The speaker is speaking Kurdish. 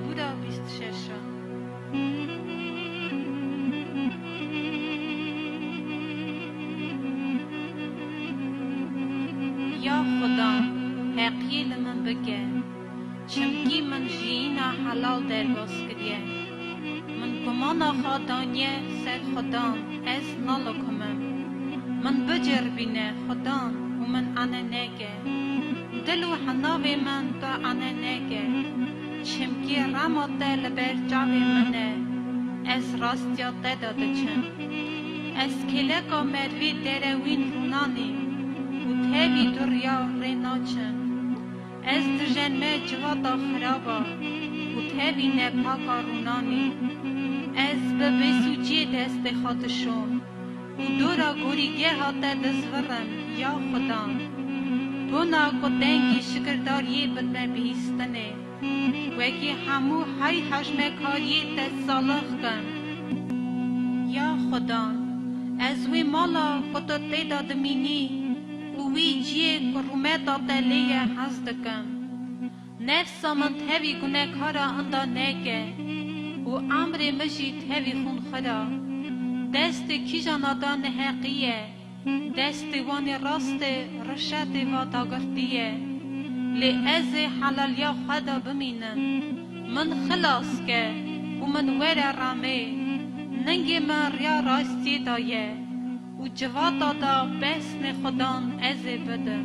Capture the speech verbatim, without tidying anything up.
Bûra bîst şeş. Ya Xudan, heqiyê li min bike, çimkî min jiyîna helal derbas kiriye. Min gumana xwe daniye ser Xudan, ez nalikimim. Min biceribîne Xudan û min ane neke. Dil û hinavê min tu ane neke. Çimkî rema te li ber çavê min e, ez rastiya te de diçim. Ez kêleka merivê derewîn rûnanî û tevî duriya rê naçim. Ez dijenme civata xiraba û tevî nepaka rûnanî. Ez bi bêsûciyê destê xwe dişom û dora gorîgeha te dizvirim, ya Xudan. Bona ku dengê şikirdariyê bi me bihîstinê, wekî hemû hey hejmekariyê te salix kim. Ya Xudan, ez wê mala ku tu tê de dimînî û wî ciyê ku rûmeta te lê ye hez dikim. Nefsa min tevî gunekara inda neke û emrê min jî tevî xûnxira. Destê kîjana da neheqî ye, destê wanê rastê rişetê va dagirtî ye. Lê ez ê helaliya xwe de bimînim. Min xilas ke û min were remê. Ningê min riya rastiyê de ye û civata da besnê Xudan ez ê bidim.